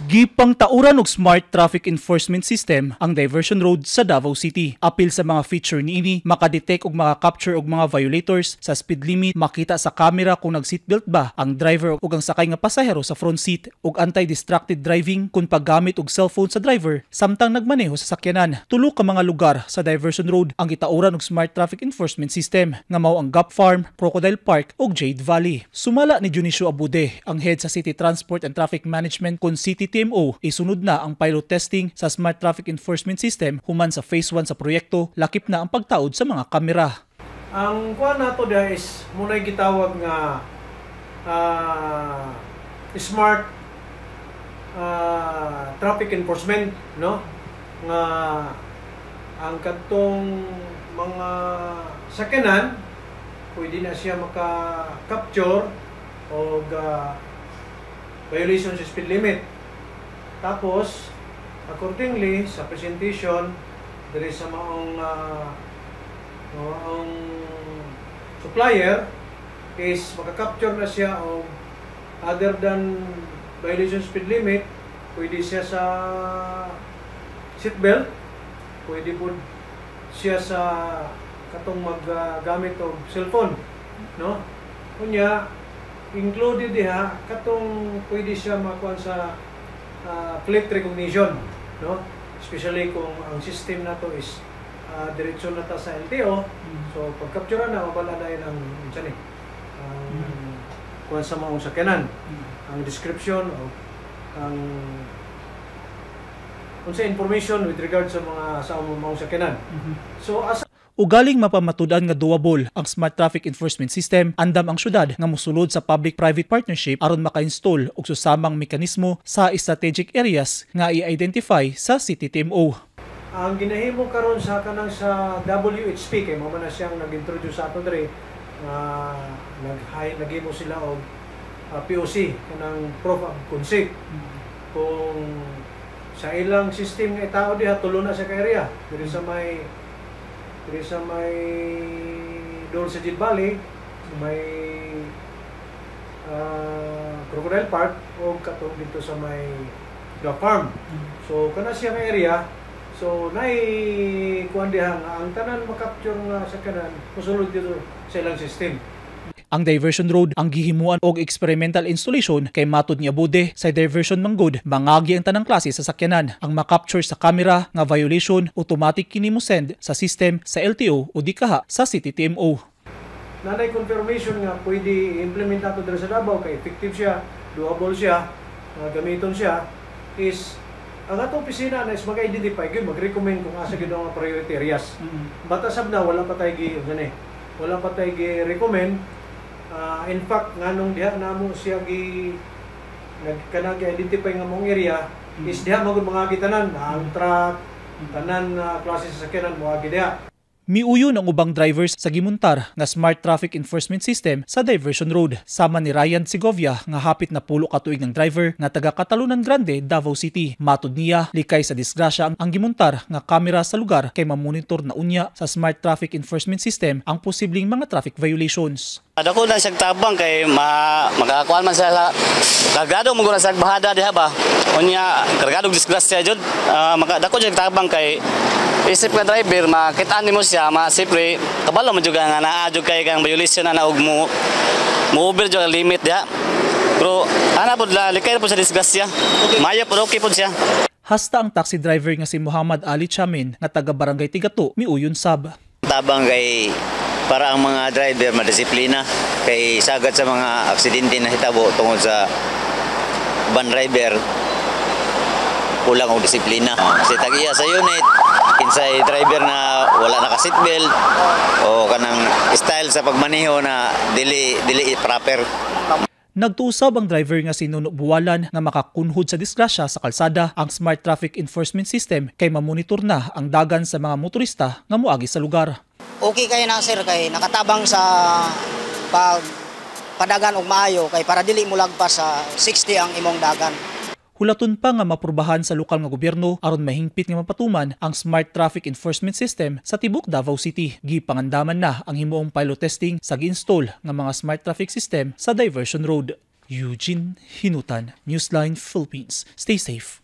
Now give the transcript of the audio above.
Gipang tauran og Smart Traffic Enforcement System ang Diversion Road sa Davao City. Apil sa mga feature niini, makadetect og maka-capture og mga violators sa speed limit, makita sa kamera kung nag-seatbelt ba ang driver ug ang sakay nga pasahero sa front seat, ug anti-distracted driving kung paggamit og cellphone sa driver samtang nagmaneho sa sakyanan. Tulo ka mga lugar sa Diversion Road ang gitauran og Smart Traffic Enforcement System nga mao ang Gap Farm, Crocodile Park ug Jade Valley. Sumala ni Dionisio Abude, ang head sa City Transport and Traffic Management kon City TMO, isunod na ang pilot testing sa Smart Traffic Enforcement System human sa phase 1 sa proyekto, lakip na ang pagtaod sa mga kamera. Ang kuan nato diha is muna'y gitawag nga smart traffic enforcement, no, nga ang kadtong mga sakyanan pwede na siya maka-capture og violation sa speed limit. Tapos accordingly sa presentation diri sa maong supplier is maka-capture na siya og other than violation speed limit, pwede siya sa seatbelt, pwede po siya sa katong maggamit og cellphone, no? Unya included diha katong pwede siya makuan sa plate recognition, no? Especially kung ang system nato is diretso na ta sa LTO, so pag capture na, mabala na yun ang unsa ni ang kuan sa maong sakyanan, ang description o ang unsa information with regard sa mga sa maong sakyanan. So as Ugaling mapamatud-an nga doable ang Smart Traffic Enforcement System, andam ang syudad nga mosulod sa public-private partnership aron maka-install og susamang mekanismo sa strategic areas nga i-identify sa CTTMO. Ang ginahimo karon sa kanang sa WHP, kay mao man na siyang nag-introduce sa ato diri nga nag naghimo sila og POC, kanang proof of concept. Kung sa ilang system nga itao diha, tulo na sa ka area diri sa may dool sa Jade Valley, sa may Crocodile Park o katong dito sa may The Farm. So kana siya nga area. So nay kuan diha nga ang tanan makapture nga sa kanan mosulod dito sa ilang system. Ang Diversion Road ang gihimuan og experimental installation kay matod ni Abude, sa diversion manggod mangagi ang tanang klase sa sakyanan. Ang makapture sa kamera nga violation, automatic kini mo send sa system sa LTO o di kaha sa CTTMO. Nanay confirmation nga pwede i-implement nato diri sa Davao kay effective siya, doable siya, nga gamiton siya, is ang atong opisina na is mag-identify gyud, mag-recommend kung asa gyud ang mga priority areas. Bata sab na wala pa tay gi gani. Wala pa tay gi-recommend. In fact, nganong diha namo siya gi nagkanang identify nga mong area is diha magud mga tanan, ang truck, tanan na klase sa sakyanan moagi diha. Miuyon ang ubang drivers sa gimuntar nga Smart Traffic Enforcement System sa Diversion Road. Sama ni Ryan Segovia nga hapit 10 ka tuig ng driver nga taga Catalunan Grande, Davao City. Matod niya, likay sa disgrasya ang gimuntar nga kamera sa lugar kay mamonitor na unya sa Smart Traffic Enforcement System ang posibleng mga traffic violations. Dako lang siyang tabang kay ma makakuan man sa kargado mo sa bahada diha ba. Unya kargado disgrasya jud. Maka dako jud tabang kay isip ka driver makitaan nimo siya, ma siyempre kabalo mo jud nga naa jud kay kang violation na og mo mo over jud ang limit diha. Pero ana pod la likay po sa disgrasya. Mayo pod, okay pod siya. Hasta ang taxi driver nga si Muhammad Ali Chamin nga taga Barangay Tigato, miuyon sab. Tabang kay para ang mga driver madisiplina kay sagad sa mga aksidente na hitabo tungod sa van driver kulang og disiplina. Kasi tag-iya sa unit, kinsay driver na wala naka seatbelt o kanang style sa pagmaneho na dili dili proper. Nagtuo sab ang driver nga si Nuno Buwalan nga makakunhod sa disgrasya sa kalsada ang Smart Traffic Enforcement System kay mamonitor na ang dagan sa mga motorista nga moagi sa lugar. Okay kay na, sir, kay nakatabang sa pag padagan og maayo kay para dili mo lagpas sa 60 ang imong dagan. Hulaton pa nga maprubahan sa lokal nga gobyerno aron mahingpit nga mapatuman ang Smart Traffic Enforcement System sa tibok Davao City. Gipangandaman na ang himuong pilot testing sa gi-install nga mga smart traffic system sa Diversion Road. Eugene Hinutan, Newsline Philippines. Stay safe.